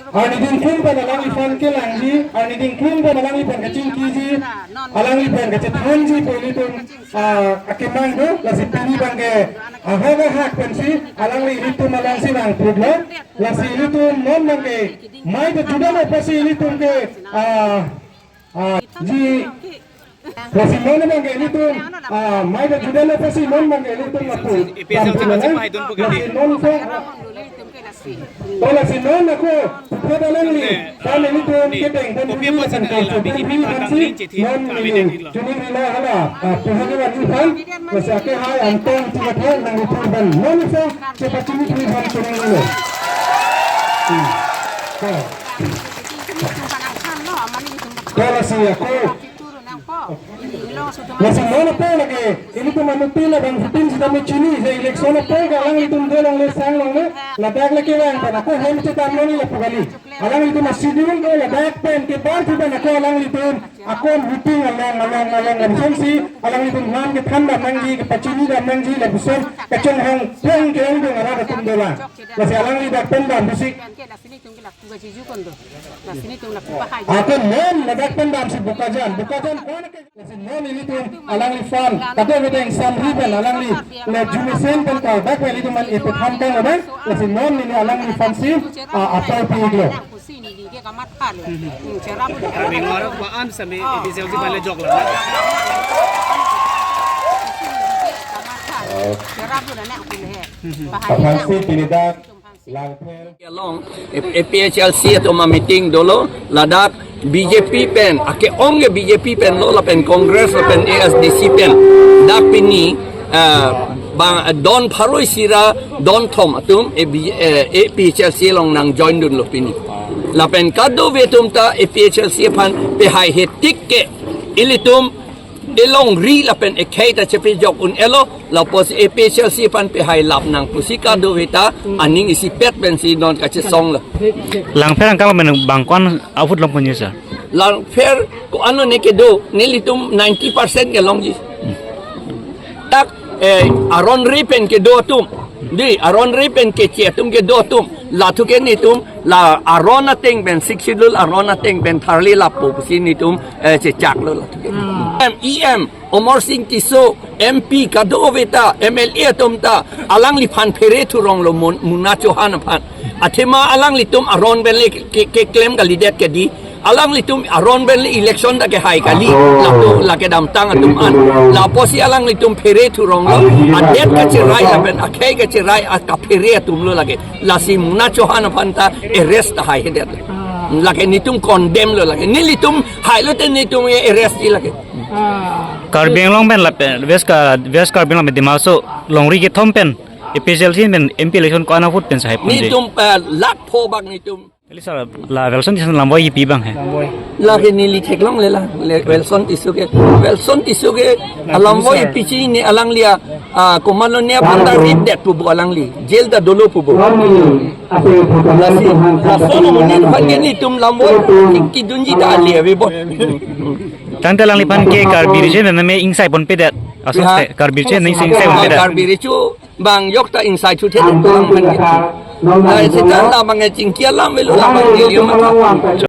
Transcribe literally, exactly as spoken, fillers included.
Arniding krim pen alangliphan kelangji, arniding krim pen alangliphan kachingkiji, alangliphan kachethanji pu ilitum, ah, akemang do, lasi pini abangke ahak ahak pensi alangli ilitum alangsi nangpudlo, lasi ilitum non abangke mai ta judalo pusi ilitum ke, ah, ah, ji, lasi non abangke ilitum, ah, mai ta judalo pusi non abangke ilitum lapu. A P H L C dampu masih lang. Paidun pu kali. Lasi non sa. To lasi non ako, puthat alangli, kan ilitum kedeng pen kopi ri apa lapen sih, kalso pen ri iphan aphan si, nangli chethi non kami neli, dan ilo. Chuning rila hala, ah, puhani wan iphan, lasi ake hai antong tiga thang nangli thurban, non iphan, chepachini thurban chuning rilo. Hmm. To. To lasi ako, lasi non apor lake, ilitum anuttin abang voting sitame chini, je election apor ke alanglitum do longle sang longle, ladak lake vang pen ako hem chedam longle lapu kali. Alanglitum a-schedule do ladak pen kebar pu pen ako alanglitum akon voting along along along along si alanglitum nam kethan dam nangji, kepachini dam nangji, lapuson kachonghong pong ke-ongdung arat atum dolang. Lasi alangli dak pen dam pusi. Ako non ladak pen damsi Bokajan, Bokajan kon ke. Lasi non ilitum alangliphan kadokave deng samri pen alangli le jumesen pen kau dak pen ilitum an ipetham kang abang. Lasi non neli alangliphan si, ah, apor pi-iklo. Kami ngorok ba an sami A P H L C bale jok lang. Aphan si pini dak Langpher. Along, A P H L C atum a-meeting dolo, ladak B J P pen, ake-ong ke B J P pen lo, lapen Congress, lapen A S D C pen. Dak pini, ah, bang, don pharo isi ra, don thom atum, A B, eh, A P H L C along nang join dunlo pini. Lapen kadokave atum ta A P H L C aphan pehaihe tik ke, ilitum elongri lapen ekhei ta chepejok un-elo, lapusi A P H L C aphan pehai lap nang pusi kadokave ta aning isipet pensi non kachesonglo. Langpher angkang pen bang ko-an a-vote longponji, sir? Langpher ko-an lo ne kedo, nelitum ninety percent kelongji. Dak, eh, aron ri pen kedo atum. Dei, aron ri pen keche atum kedo atum. Lathu ke netum, la aron ateng pen, Sixth Schedule aron ateng pen tharli lapo pusi netum, eh, chechaklo lathu ke. Hmm. E M, E M, Amarsing Tisso, M P, kadokave ta, M L A atum ta, alangliphan phere thuronglo Mun-, Muna Chauhan aphan. Athema alanglitum aron pen le ke, ke, keklem kalidet ke dei. Alanglitum aron pen le election ta kehai kali, lapu lake damtang atum an. Lapusi alanglitum phere thuronglo, adet kacherai lapen akhei kacherai a kaphere atum lo lake. Lasi Muna Chauhan aphan ta arrest ta haihedet. Lake netum condemn lo lake. Nelitum hailo te netum arrest ji lake. Karbi Anglong pen lapen West Ka-, West Karbi Anglong pen Dima Hasao longri kethom pen A P H L C pen M P election ko-an a-vote pen sahai ponji? Netum, eh, lakh pho bak netum. Kali sir, la Welson Tisso lamvoi kipi abang he? Lamvoi. Lake neli theklongle la, le Welson Tisso ke. Welson Tisso ke, ah, lamvoi pichi ne alangli a, ah, komatlo ne aphan ta rit det pu bo alangli. Jail ta dolo pu bo. Lasi, lason amonit aphan ke netum lamvoi ki, kidunji ta ale ave bo. Tangte alangliphan ke Karbi Riso Nimso Chenam me ingsai ponpedet. Aso, ha? Te Karbi Riso Nimso Chenam ingsai ponpedet. Karbi Riso bang yok ta ingsai thuthe lang bang man ke. Ai, seta la bang e chingki alam avelo, la bang ke liyo matha.